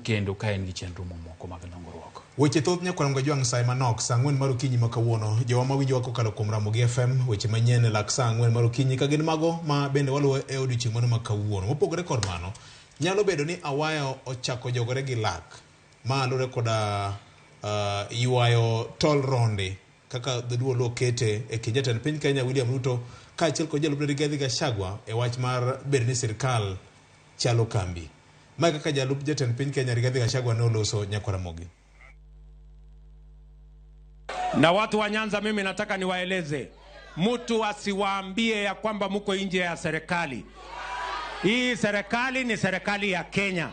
kendo ka en gi chenro mamoko mag dongruok. Weche thoth nyakwar Mgajwang' saye manok, saa ang'wen mar okinyi ma kawuono. Jowa mawinjowa kokalo kuom Ramogi FM, weche manyien e lak saa ang'wen mar okinyi ka gin mago ma bende waluwo e odiochieng' mano ma kawuono. Mopogore kod mano, nyalo bedo ni Awaya ochako jogore gi lak ma luwore koda uh, ywayo tol ronde kaka dholuo luo kete e kind jatend piny Kenya William Ruto kaachiel kod jalupne Rigathi Gachagua e wach mar bedo ni sirkal chalo kambi. Mae kaka jalup jatend piny Kenya Rigathi Gachagua ne oloso Nyakwar Ramogi. Na watu wa Nyanza, mimi nataka niwaeleze, mtu asiwaambie ya kwamba muko nje ya serikali. Hii serikali ni serikali ya Kenya.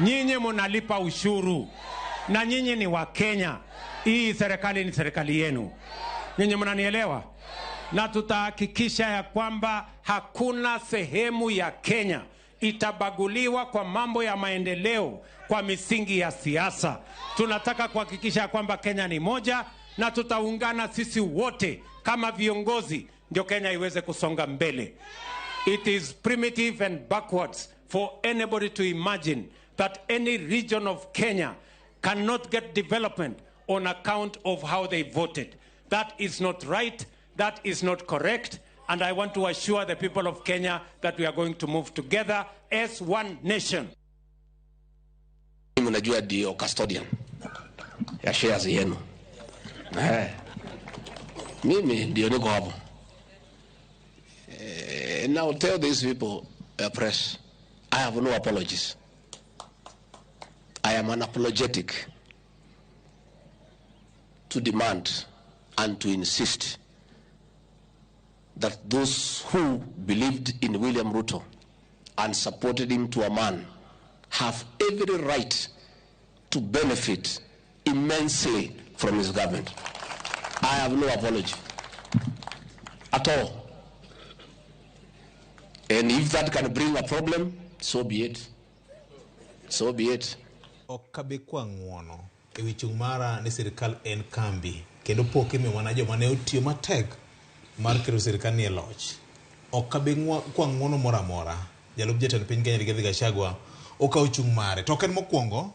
Nyinyi munalipa ushuru na nyinyi ni wa Kenya. Hii serikali ni serikali yenu. Nyinyi mnanielewa? Na tutahakikisha ya kwamba hakuna sehemu ya Kenya itabaguliwa kwa mambo ya maendeleo kwa misingi ya siasa. Tunataka kuhakikisha ya kwamba Kenya ni moja na tutaungana sisi wote kama viongozi ndio Kenya iweze kusonga mbele. It is primitive and backwards for anybody to imagine that any region of Kenya cannot get development on account of how they voted. That is not right. That is not correct. And I want to assure the people of Kenya that we are going to move together as one nation. Mimi najua ndio custodian ya shares yenu. Eh. Mimi ndio niko hapo. Eh, now tell these people, press, I have no apologies. I am unapologetic to demand and to insist that those who believed in William Ruto and supported him to a man have every right to benefit immensely from his government. I have no apology at all. And if that can bring a problem, so be it. So be it. Ok abi kwa ng'uono e wi chung' mara ni sirikal en kambi kendo pok imiyo mana joma ne otiyo matek mar keto sirikal ni e loch. Ok abi kwa ng'uono moro amora. Jalup jatend piny Kenya Rigathi Gachagua okawo chung' mare. To ok en mokwongo,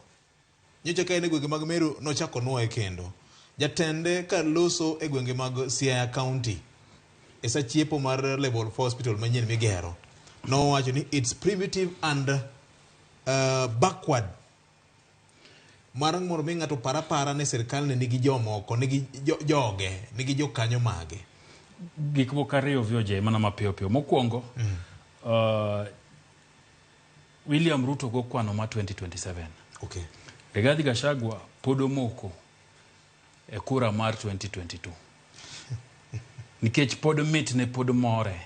nyocha ka en e gwenge mag Meru nochako nuoye kendo. Jatende ka loso e gwenge mag Siaya County e sa chiepo mar Level 4 Hospital manyien migero, nowacho ni it's primitive and backward mar mondo mi ng'ato par apara ni sirkal ni nigi jomoko, nigi joge, nigi jokanyo mage. Gik moko ariyo VOJ mana mapiyo piyo. Mokwongo, William Ruto go kwano ma 2027. Rigathi Gachagua pod omoko e kura mar 2022. Nikech pod mitne pod more.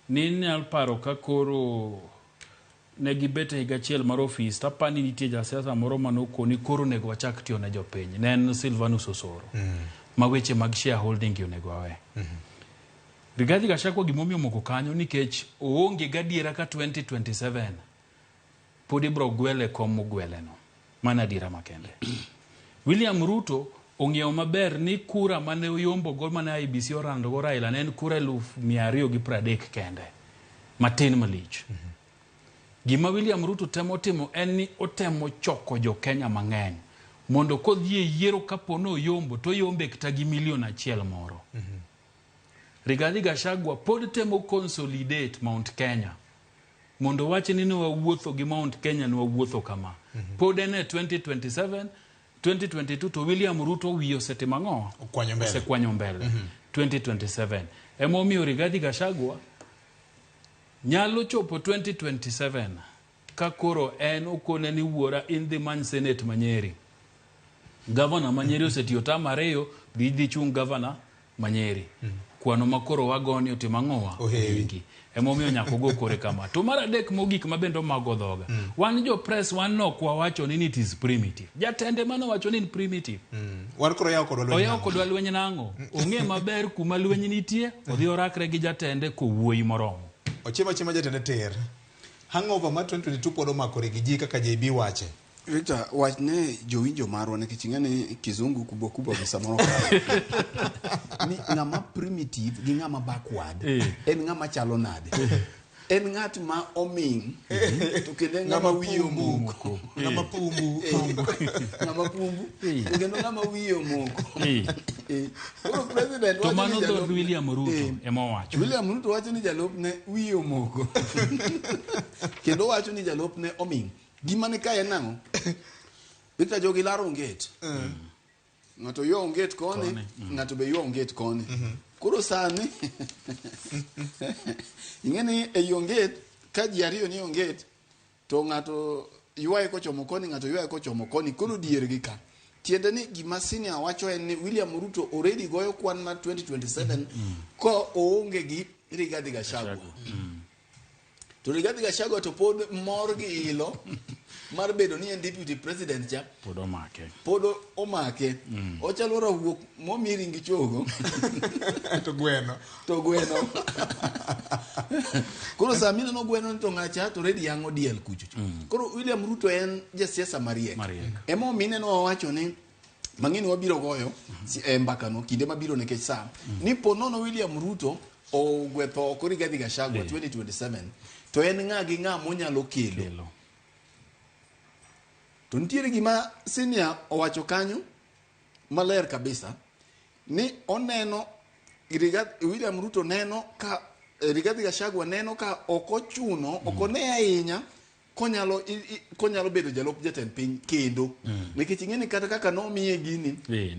Ni inyalo paro ka koro ne gibet e higa achiel mar ofis tapani nitie jasiasa moro manokoni koro onego wachak tiyo ne jopiny. Ne en Silvanus Osoro. Ma weche mag shareholding gi onego wawe. Rigathi Gachagua gimomiyo omoko kanyo nikech oonge gadiera ka 2027 pod ibro gwele kom mogwele no. Mano adiera makende. William Ruto ong'iewo maber ni kura mane oyombo go mane IEBC orando go Raila ne en kura 230,000 kende. Matin malich. Gima William Ruto temo timo en ni otemo choko jo Kenya mang'eny mondo kodhi e yiero kapo ni oyombo to oyombe kata gi milion achiel moro. Rigathi Gachagua pod temo consolidate Mount Kenya mondo wach ni ne wawuotho gi Mount Kenya ne wawuotho kama. Pod en e 2027 2022 to William Ruto wiye osetimo ang'o? Okwanyo mbele. Osekwanyo mbele. 2027. Emomiyo Rigathi Gachagua nyalo chopo 2027 ka koro en okone ni wuora in dhi many senate ma Nyeri. Gavana ma Nyeri osetiyo tam ariyo, dhi dhi chung gavana ma Nyeri. Kwano ma koro wagoni otimo ang'owa? Ohewi. Emomiyo nyaka ogo kore kama. To mar adek mogik ma bende omago dhoga. Wan jo press wan nok wawacho ni it is primitive. Jatende mane owacho ni in primitive. Wan koro oyawo kodwa lweny Oyawo nang'o? kodwa lweny nang'o? Ong'e maber kuma lweny nitie, odhi orakre gi jatende kowuoyi moromo. Ochiemo achiema jatende tir. Hangover mar 2022 pod omakore gi ji kaka JB wache. Victor, wach ne jowinjo marwa nikech ing'e ni kizungu kubwa kubwa be samoro kalo. Ni ng'ama primitive gi ng'ama backward en ng'ama chalo nade? En ng'at ma oming' to kendo en ng'ama wiye omoko. Ng'ama pumbu. Ng'ama pumbu to kendo ng'ama wiye omoko. Koro president To wacho mano ni dhood William Ruto ema owacho. William Ruto wacho ni jalupne wiye omoko. Kendo wacho ni jalupne oming'. Gima ni kae en nang'o? Victor jogi laro onget. Ng'ato ywa onget koni, ng'ato be ywa onget koni. Koro sani ing'e ni ei onget ka ji ariyo ni onget to ng'ato ywaye kochomo koni, ng'ato ywaye kochomo koni, koro diergi ka. Tiende ni gima senior wacho en ni William Ruto already goyo kwan mar 2027 ka oonge gi Rigathi Gachagua. To Rigathi Gachagua to pod mor gi ilo mar bedo ni en deputy president cha Pod omake. pod omake. Ochalo rawuok momi ring chogo To gweno. to gweno. Koro sama ineno gweno ni to ng'acha to already yang'o diel kucho. Koro William Ruto en jasiasa mariek. Mariek. Emomiyo ineno wawacho ni mang'eni wabiro goyo e mbakano kinde mabiro nikech sa ni po nono William Ruto ogwetho oko Rigathi Gachagua 2027 to en ng'a gi ng'a monyalo kelo. To nitiere gima senior owacho kanyo maler kabisa ni oneno William Ruto neno ka Rigathi Gachagua neno ka ok ochuno ok one ahinya konyalo bedo jalup jatend piny kendo. Nikech ing'e ni kata kaka nomiye gini ne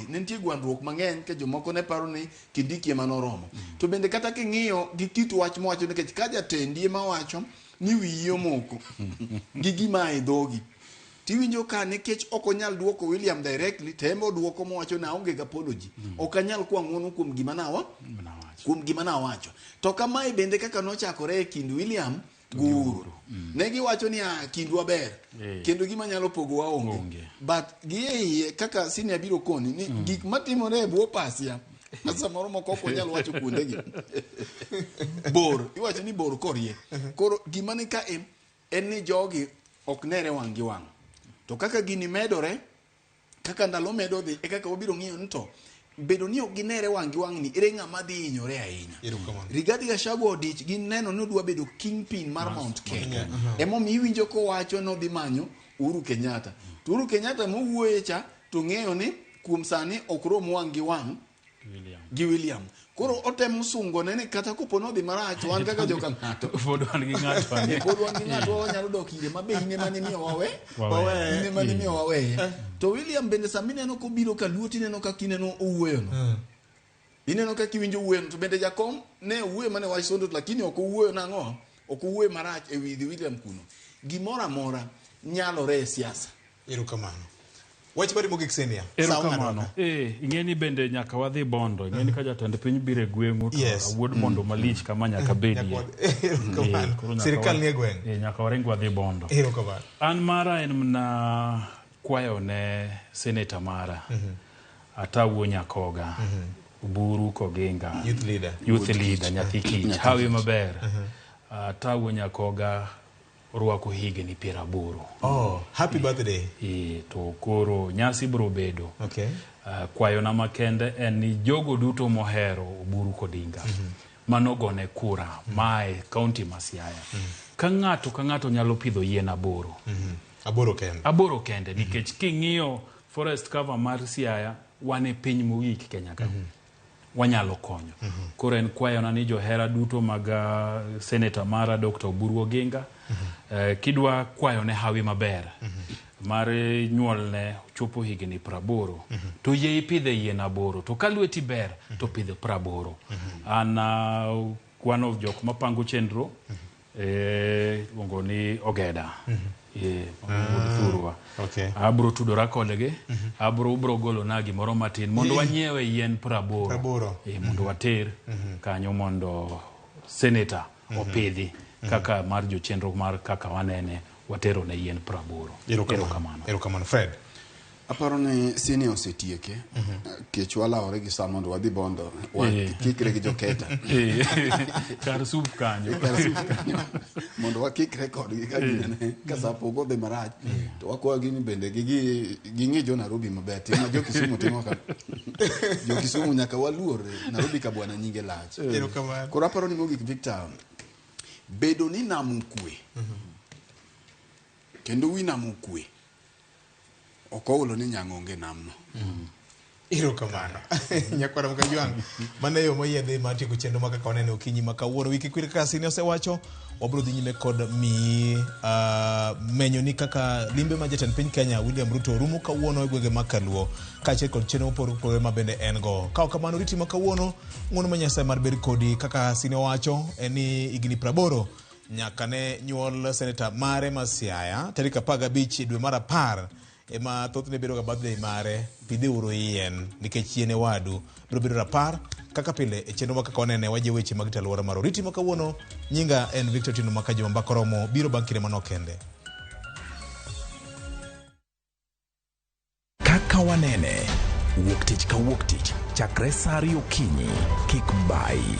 nitie gwandruok mang'eny ka jomoko ne paro ni Kindiki ema noromo. To bende kata king'iyo gi kit wach mowacho nikech ka jatendi ema wacho ni wiyi omoko gi gima e dhogi tiwinjo ka nikech ok onyal duoko William directly to ema oduoko mowacho ni aonge gi apology. Ok anyal kwa ng'uono kuom gima nawa kuom gima nawacho. To kamae bende kaka nochakore e kind William Guru. Ne giwacho ni kindwa ber kendo gima nyalo pogowa onge. But gi e iye kaka senior biro koni ni gik matimore e bwo pasia ma samoro moko ok wanyal wacho kuondegi. Bor, iwacho ni bor korie. Koro gima ni ka en ni jogi ok nere wang' gi wang'. To kaka gini medore, kaka ndalo medo dhi, e kaka wabiro ng'iyo ni to bedo ni ok ginere wang' gi wang' ni ere ng'ama dhi hinyore ahinya. Rigathi Gachagua odich gi neno ni odwa bedo kingpin mar Mount Kenya. Emomiyo iwinjo kowacho ni odhi manyo Uhuru Kenyatta. To Uhuru Kenyatta mowuoye cha to ng'eyo ni kuom sani ok rom wang' gi wang' gi William. Koro otemo sungone ni kata kopo nodhi marach wan kaka joka ng'ato. Pod wan gi ng'ato. Pod wan gi ng'ato wanyalo dok ire ma be in ema nimiyo wawe. In ema nimiyo waweye. To William bende sama ineno kobiro ka luo tineno kaka ineno owuoyo no. Ineno kaka iwinjo owuoyo no to bende jakom ne owuoyo mane wach sondo lakini ok owuoyo nang'o? Ok owuoyo marach e wi William kuno. Gimoro amora nyalore e siasa. Erokamano. Wach mari mogik senior. Erokamano. Ing'e ni bende nyaka wadhi Bondo. Ing'e ni ka jatend piny biro e gweng'u to awuod Bondo malich kama nyaka bedie. Erokamano. Sirikal nie gweng'. Nyaka waring wadhi Bondo. Erokamano. An mara en mana kwayo ne seneta mara. Atawuo Nyakoga. Oburu Koginga. Youth leader. Youth leader nyathi kich. Hawi maber. Atawuo Nyakoga orwako higni 80. Oh, happy birthday. To koro nyasi biro bedo. Okay. Kwayona makende en ni jogo duto mohero Oburu Kodinga manogone kura mae kaunti ma Siaya. Ka ng'ato ka ng'ato nyalo pidho yien 8. 8 kende. 8 kende nikech king'iyo forest cover mar Siaya wan e piny mogik Kenya ka. Wanyalo konyo. Koro en kwayona ni johera duto mag seneta mara Dr. Oburu Oginga kidwa kwayone hawi maber mar nyuolne chopo higni 80 to yie ipidhe yien 8 to ka lweti ber to pidh 80. An one of jok mapango chenro iluongo ni Ogeda. Thurwa. Abro tudora kodgi, abro golo na gimoro matin mondo wanyiewe yien 80. Mondo water kanyo mondo seneta opidhi kaka mar jochenro mar kaka wanene watero ne yien 80. Erokamano. Erokamano Fred. Aparo ni senior osetieke. Kech walawore gi sa mondo wadhi Bondo wakikre gi joketa. Kar sup kanyo. Kar sup kanyo. Mondo wakikre kodgi ka ginene ka sa pok odhi marach. To wakwayogi ni bende ging'i jo Nairobi maber. Tim ma jo Kisumu timo ka. Jo Kisumu nyaka waluor Nairobi ka bwana nyinge lach. Koro aparo ni mogik Victor Bedo ni nam okwe kendo wi nam okwe ok ohulo ni nyang' onge namno. Erokamano. Nyakwara Mkajwang', mano e yo moyiedhi mar tieko chenro ma kaka waneno okinyi ma kawuono. Wiki kwir kaka Sini osewacho, wabiro dhi nyime kod miyi menyoni kaka limbe ma jatend piny Kenya William Ruto rumo kawuono e gwenge mag Kaluo, kaachiel kod chenro mopogore opogore ma bende en go. Ka ok kamano, riti ma kawuono, ng'uono ma Nyasaye mar bed kodi kaka Sini owacho, en ni higni 80 nyaka ne nyuol seneta mare ma Siaya tarik 15 dwe mar 10 ema thothne bedo ga birthday mare. Pidheuru yien nikech yien e wadu. Biro bedo rapar kaka pile e chenro ma kaka wanene wajiwo weche mag alwora mar oriti ma kawuono. Nyinga en Victor Tino Maka Juma Mbaka Oromo biro bang' kinde manok kende. Kaka wanene wuok tich ka wuok tich chakre saa 2 okinyi kik bayi.